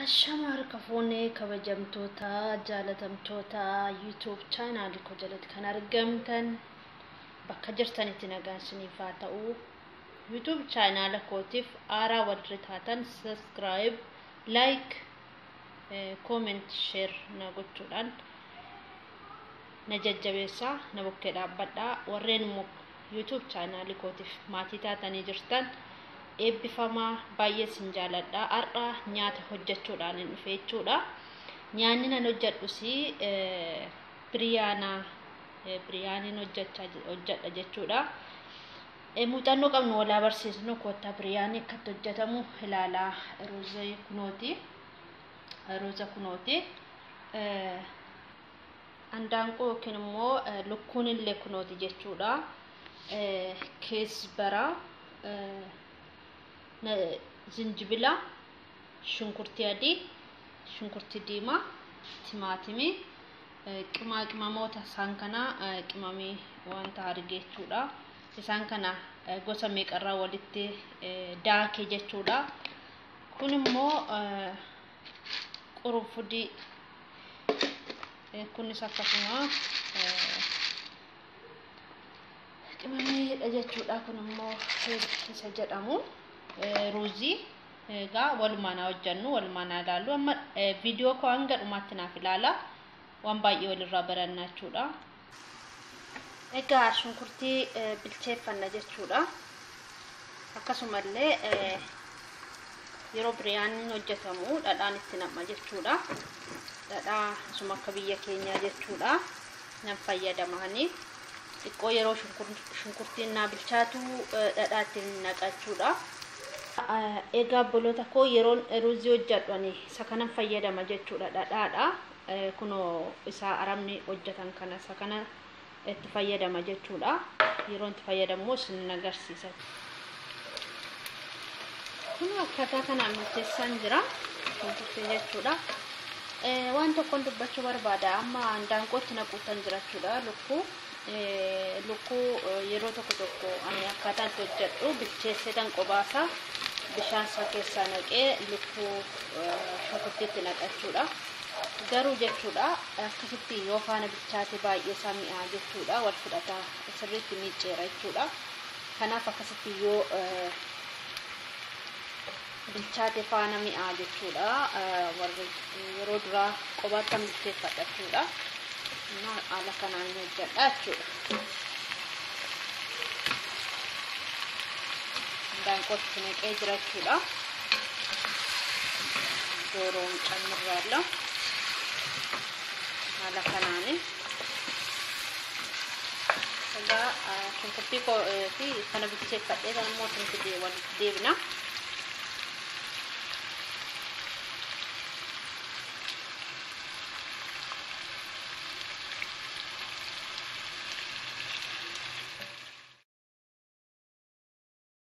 Ashama harka fuunee kabajamtoota jaalatamtoota YouTube chaanaalii koo jalatti kan argamtan bakka jirtanitti nagaan isiniif haa ta'u. YouTube chaanaala kootiif haaraa warri taatan subscribe, like, comment, share na gochuudhaan na jajjabeessaa, na bukkee dhaabbadhaa. Warreen immoo YouTube chaanaalii kootiif maatii taatanii jirtan eebbifamaa, baay'ee sin jaaladha. Har'a nyaata hojjechuudhaan hin dhufe jechuudha. Nyaanni nan hojjedhus biriyaanaa, biriyaaniin hojjedha jechuudha. Muuxannoo qabnu walaa barsiisnu, kottaa biriyaanii akkatti hojjetamu ilaalaa. Ruuza kunooti. Ruuza kunooti. Andaanqoo yookiin immoo lukkuun illee kunooti jechuudha. Keesbara, zinjibila, shunkurtii adii, shunkurtii diimaa, timaatimii, qimaa qimamoota isaan kana qimamii wanta arge jechuudha. Isaan kana gosa meeqarraa walitti daake jechuudha. Kun immoo qurunfudii, kunis akkasuma qimamiidha jechuudha. Kun immoo isa jedhamu ruuzii. Egaa walumaan haa hojjennu, walumaan haa ilaallu. Amma viidiyoo koo hanga dhumaatti naaf ilaala. Waan baay'ee walirraa baranna jechuudha. Egaa shunkurtii bilcheeffanna jechuudha. Akkasumallee yeroo biriyaaniin hojjetamu dhadhaan itti nam'a jechuudha. Dhadhaa isuma akka biyya keenyaa jechuudha. Nan fayyadamanii xiqqoo yeroo shunkurtiin naa bilchaatu dhadhaa itti naqa jechuudha. Egaa obboloota koo, yeroon ruuzii hojjedhu ani isa kanan fayyadama jechuudha, dhadhaadha. Kunoo isa arabni hojjetan kana, isa kana itti fayyadama jechuudha. Yeroon itti fayyadamu isin agarsiisa. Kun akkaataa kanaan bilcheessaan jira shunkurtii jechuudha. Waan tokkoon dubbachuu barbaada. Amma handaanqootti naquutan jira jechuudha, lukkuu. Lukkuu yeroo tokko tokko ani akkaataa itti hojjedhu bilcheessee tan qobaasa bishaan isaa keessaa naqee lukkuu shunkurtiitti naqachuudha. Garuu jechuudha, akkasitti yoo faana bilchaate baay'ee isaa mi'aa jechuudha. Wal fudhata, sirriitti miicceera jechuudha. Kanaaf akkasitti yoo bilchaate faana mi'aa jechuudha. Warri yeroo duraa qobaatti bilcheeffadha jechuudha. Haala kanaan hojjedha jechuudha. Daanqootti naqee jira jechuudha. Dooroon cammirraalla. Haala kanaani. Egaa shunkurtii fi kana bilcheeffadhee kan immoo isinitti walitti deebina.